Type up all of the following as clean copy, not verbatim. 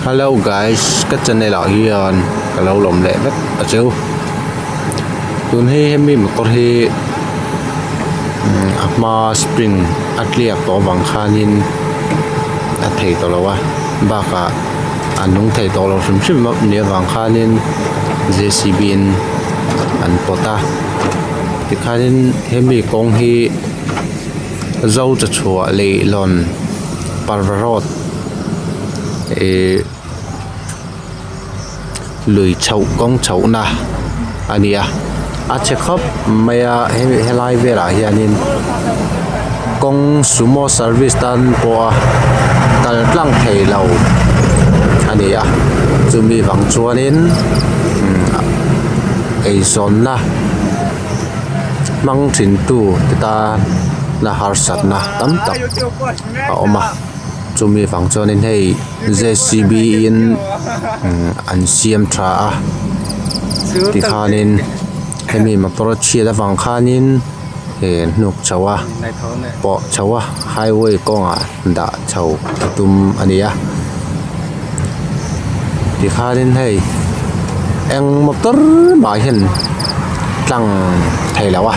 Hello guys ka channel ah hian ka lo lawm leh vek a cheu tun hi hemi motor hi a hma spring a tliak tawh avang khanin a thei tawh lo a bakah a nung thei tawh lo hrim hrim a nih avang khanin J C B in an pawt a tikhanin hemi kawng hi zo cha chhuah leihlawn parva road ihh lui chhoh kawng chhohna a ni a a chhe khawp mai a hemi helai velah hianin kawng sumo service tan pawha kal tlang thei lo a ni a chumi vang chuanin eizawnna hmang thin tu te tana harsatna tam tak a awm a chumi vang chuanin hei J C B in an siam tha a tikhanin hemi motor a chhiat avang khanin he hnuk chho a pawh chho a highway kawngah dah chho a tum a ni a tikhanin hei eng motor mah hian tlang thei lo a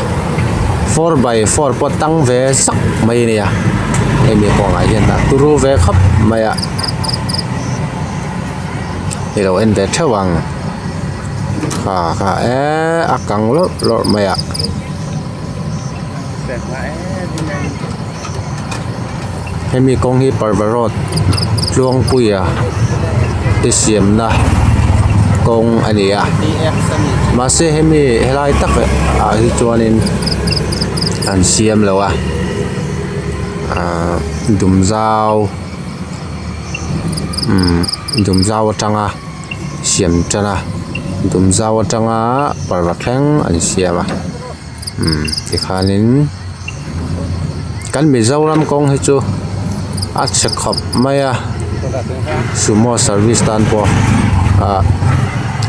4x4 pawh tang ve zak mai a nia hemi kawngah hian a turu ve khawp mai a i lo en ve theuh ang kha kha eee a kang lawrh lawrh mai a. Hemi kawng hi parva road Tluangpuia te siamna kawng a ni a mahse hemi helai tak ah hi chuanin an siam lo a ahh dumzau umm dumzau atanga siam tan a dumzau atanga parva thleng an siam a. Umm tikhanin kan Mizoram kawng hi chu a chhe khawp mai a sumo service tan pawh ah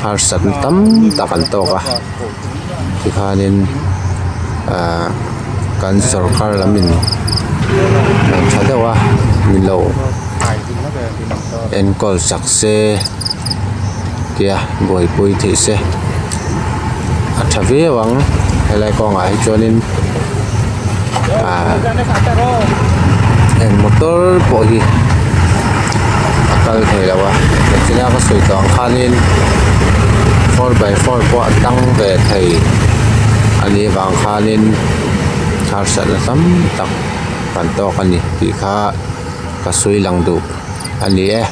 harsatna tam tak an tawk a tikhanin ah kan sawrkar lam in dan tha deuh a min lo enkawl sak se. Tia buaipui theih se a tha viau ang helai kawngah hi chuanin ahh eng motor pawh hi a kal thei lo a tinge ka sawi tawh ang khanin 4x4 pawh a tang ve thei a nih avang khanin harsatna tam tak kan tawk a ni tih kha ka sawi lang duh a ni e.